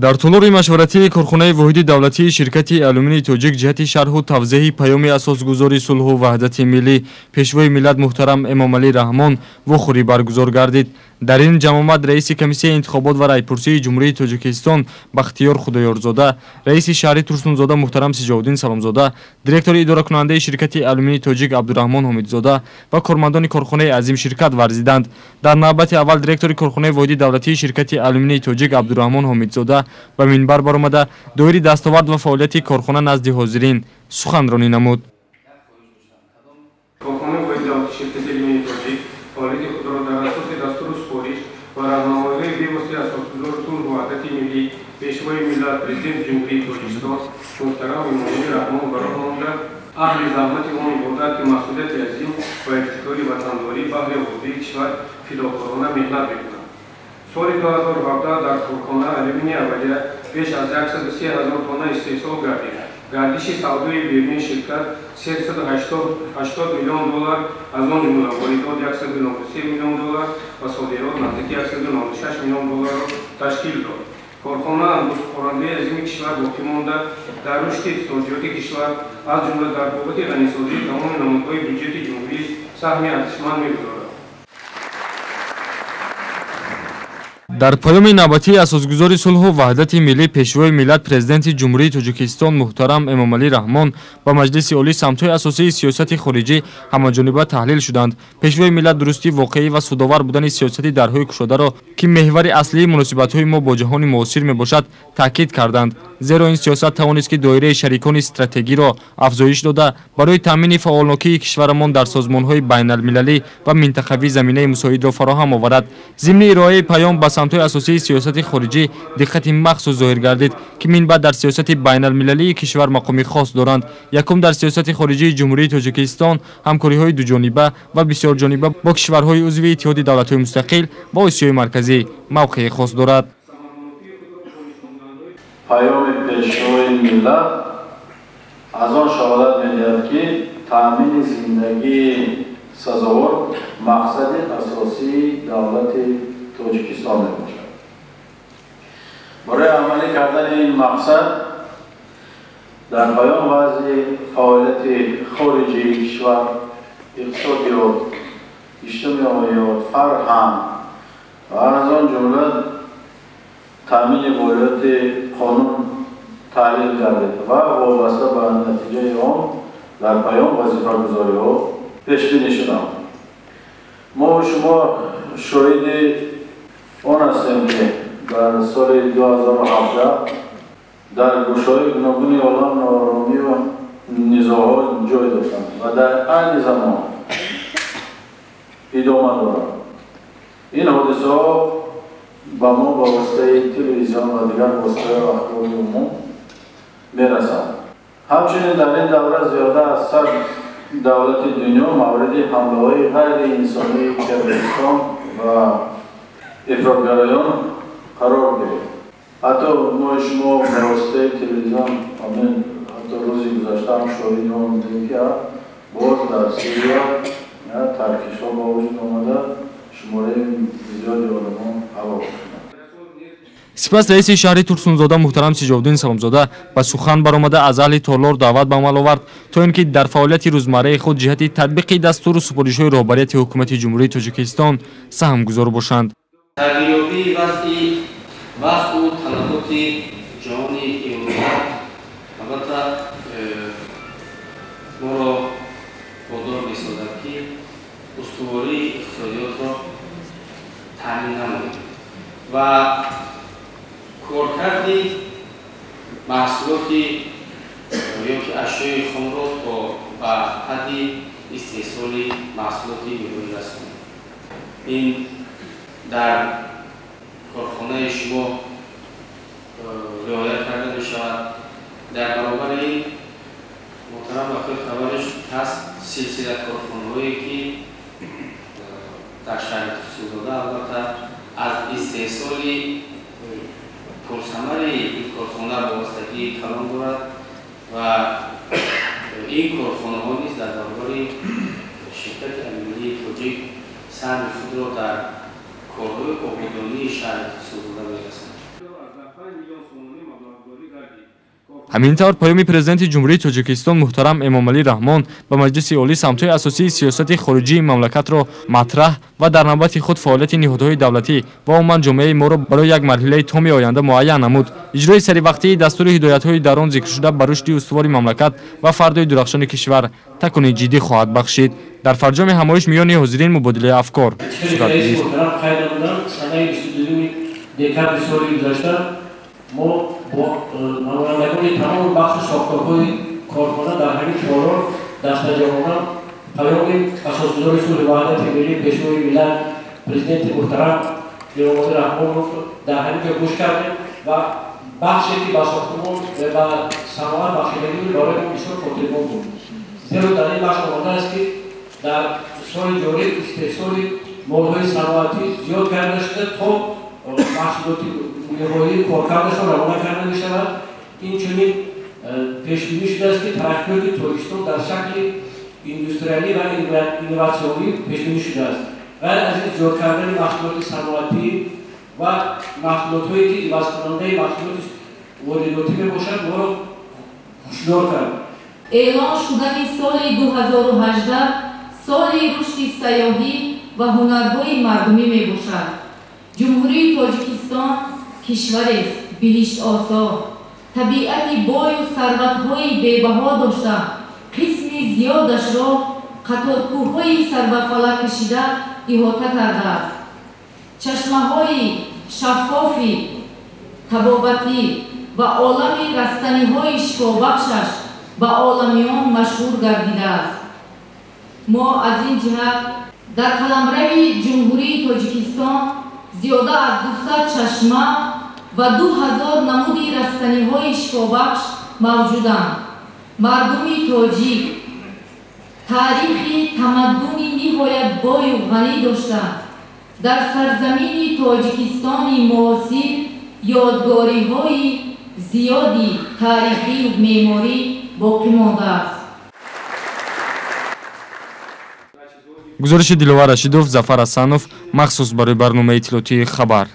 Дар толори машваратии корхонаи воҳиди давлатии ширкати алюминии тоҷик ҷиҳати шарҳу тавзеҳи паёми асосгузори сулҳу ваҳдати миллӣ, пешвои миллат муҳтарам Эмомалӣ Раҳмон вохӯрӣ баргузор гардид. Дар ин ҷамъомад раиси комиссияи интихобот ва райпурсии Ҷумҳурии Тоҷикистон Бахтиёр Худоёрзода, раиси шаҳри Турсунзода муҳтарам Сиҷовуддин Саломзода, директори идоракунандаи ширкати алюминии тоҷик Абдураҳмон Ҳомидзода ва кормандони корхонаи азим ширкат варзиданд. Дар навбати аввал директори корхонаи воҳиди давлатии ширкати алюминии тоҷик Абдураҳмон Ҳомидзода ба минбар баромада, доири дастовард ва фаъолияти корхона назди ҳозирин суханронӣ намуд. Корхонаи воҳиди давлатии ширкати алюминии тоҷик фаъолияти худро дар асоси дастуру супориш ва роҳнамоиҳои бевоситаи асосгузори сулҳу ваҳдати миллӣ, пешвои миллат, президенти Ҷумҳурии Тоҷикистон муҳтарам Эмомалӣ Раҳмон ба роҳ монда, аҳли заҳмати он бо дарки масъулияти азим ва ифтихори ватандорӣ баҳри ободии кишвар фидокорона меҳнат мекунад. Соли 2017 дар корхона алюминии аввалия беш аз 103 ҳазор тонна истеҳсол гардид. Гардиши савдои берунии ширкат 380 миллион доллар, аз он ҷумла воридот 193 миллион доллар ва содирот наздики 196 миллион долларро ташкил дод. Корхона андозсупорандаи азими кишвар боқӣ монда, дар рушди иқтисодиёти кишвар, аз ҷумла дар бобати ғанисозии тамоми намудҳои бюҷети ҷумҳурӣ саҳми арзишманд мегузорад. Дар паёми навбатии асосгузори сулҳу ваҳдати миллӣ, пешвои миллат, президенти Ҷумҳурии Тоҷикистон муҳтарам Эмомалӣ Раҳмон ба Маҷлиси Олӣ самтҳои асосии сиёсати хориҷӣ ҳамаҷониба таҳлил шуданд. Пешвои миллат дурустии воқеӣ ва судовар будани сиёсати дарҳои кушодаро, ки меҳвари аслии муносибатҳои мо бо ҷаҳони муосир мебошад, таъкид карданд. Зеро ин сиёсат тавонист, ки доираи шарикони стратегиро афзоиш дода, барои таъмини фаъолнокии кишварамон дар созмонҳои байналмилалӣ ва минтақавӣ заминаи мусоидро фароҳам оварад. Зимни ироаи паём ба самтҳои асосии сиёсати хориҷӣ диққати махсус зоҳир гардид, ки минбаъд дар сиёсати байналмилалии кишвар мақоми хос доранд. Якум, дар сиёсати хориҷии Ҷумҳурии Тоҷикистон ҳамкориҳои дуҷониба ва бисёрҷониба бо кишварҳои узви Иттиҳоди давлатҳои мустақил ва Осиёи Марказӣ мавқеи хос дорад. Паёми пешвои миллат аз он шаҳодат медиҳад, ки таъмини зиндагии сазовор мақсади асосии давлати Тоҷикистон мебошад. Барои амалӣ кардани ин мақсад дар паём вазъи фаъолияти хориҷии кишвар, иқтисодиёт, иҷтимоиёт, фарҳанг ва аз он ҷумла таъмини волиёти қонун таҳлил гардид ва вобаста ба натиҷаи он дар паём вазифагузориҳо пешбинӣ шуданд. Мо шумо шоҳиди он ҳастем, ки дар соли 2017 дар гӯшаҳои гуногуни олам нооромию низоъҳо ҷой доштанд ва дар айни замон идома доранд. Ин ҳодисаҳо ба мо ба воситаи телевизион ва дигар воситаҳои ахбори умум мерасанд. Ҳамчунин дар ин давра зиёда аз 100 давлати дунё мавриди ҳамлаҳои ғайриинсонии террористон ва ифротгароён қарор гирифт. Ҳатто мо шумо ба воситаи телевизион ҳатто рӯзи гузашта ҳам шоҳиди он будем, ки боз дар Сирия таркишҳо ба вуҷуд омада, шумораи зиёди одамон ҳалок шуданд. Сипас раиси шаҳри Турсунзода муҳтарам Сиҷовуддин Саломзода ба сухан баромада, аз аҳли толор даъват ба амал овард, то ин ки дар фаъолияти рӯзмарраи худ ҷиҳати татбиқи дастуру супоришҳои роҳбарияти ҳукумати Ҷумҳурии Тоҷикистон саҳмгузор бошанд. Тағйирёбии вазъу талаботи ҷаҳони имрӯза албатта моро водор месозад, ки устувории иқтисодиётро таъмин намоем ва коркарди маҳсулоти ё ки ашёи хомро то ба ҳадди истеҳсоли маҳсулоти ниҳоӣ расонем. Ин дар корхонаи шумо риоя карда мешавад. Дар баробари ин муҳтарам вакил хабариш ҳаст силсила корхонаҳое, ки дар шаҳри Турсунзода албатта аз истеҳсоли пурсамари ин корхона вобастагии калон дорад ва ин корхонаҳо низ дар баробари ширкати алюминии тоҷик саҳми худро дар корҳои ободонии шаҳри Турсунзода мерасонанд. Ҳамин тавр, паёми Президенти Ҷумҳурии Тоҷикистон муҳтарам Эмомалӣ Раҳмон ба Маҷлиси Олӣ самтҳои асосии сиёсати хориҷии мамлакатро матраҳ ва дар навбати худ фаъолияти ниҳодҳои давлатӣ ва умуман ҷомеаи моро барои як марҳилаи томи оянда муайян намуд. Иҷрои саривақтии дастуру ҳидоятҳои дар он зикршуда ба рушди устувори мамлакат ва фардои дурахшони кишвар такони ҷиддӣ хоҳад бахшид. Дар фарҷоми ҳамоиш миёни ҳозирин мубодилаи афкор сурат гирифт. Декабри соли гузашта мо бо намояндагони тамоми бахшу сохторҳои корхона дар ҳамин толор дастаҷамъона паёми Асосгузори сулҳу ваҳдати миллӣ, Пешвои миллат, Президенти муҳтарам Эмомалӣ Раҳмонов дар ҳамин ҷо гӯш кардем ва бахше ки ба сохтмон ба саноат бахшидагӣ буд, барои мо бисёр хотирмон буд, зеро дар ин бахш омадааст, ки дар соли ҷорӣ истеҳсоли молҳои саноатӣ зиёд карда шуда, то маҳсулоти ниҳоии коркардашон равона карда мешавад. Инчунин пешбинӣ шудааст, ки тараққиёти Тоҷикистон дар шакли индустриалӣ ва инноватсионӣ пешбинӣ шудааст. Ғайр аз ин, зиёд кардани маҳсулоти саноатӣ ва маҳсулотҳое, ки ивазкунандаи маҳсулоти воридотӣ мебошад, моро ҳушдор кард. Эълон шудани соли 2018 соли рушди сайёҳӣ ва ҳунарҳои мардумӣ мебошад. Ҷумҳурии Тоҷикистон кишварест биҳиштосо, табиати бою сарватҳои бебаҳо дошта, қисми зиёдашро қаторкӯҳҳои сарбафалак кашида иҳота кардааст. Чашмаҳои шаффофи табобатӣ ва олами растаниҳои шифобахшаш ба оламиён машҳур гардидааст. Мо аз ин ҷиҳат дар қаламрави Ҷумҳурии Тоҷикистон зиёда аз 200 чашма ва 2000 намуди растаниҳои шифобахш мавҷуданд. Мардуми тоҷик таърихи тамаддуни ниҳоят бою ғанӣ дошта, дар сарзамини Тоҷикистони муосир ёдгориҳои зиёди таърихию меъморӣ боқӣ мондааст. Гузориши Диловар Рашидов, Зафар Ҳасанов, махсус барои барномаи иттилоотии «Хабар».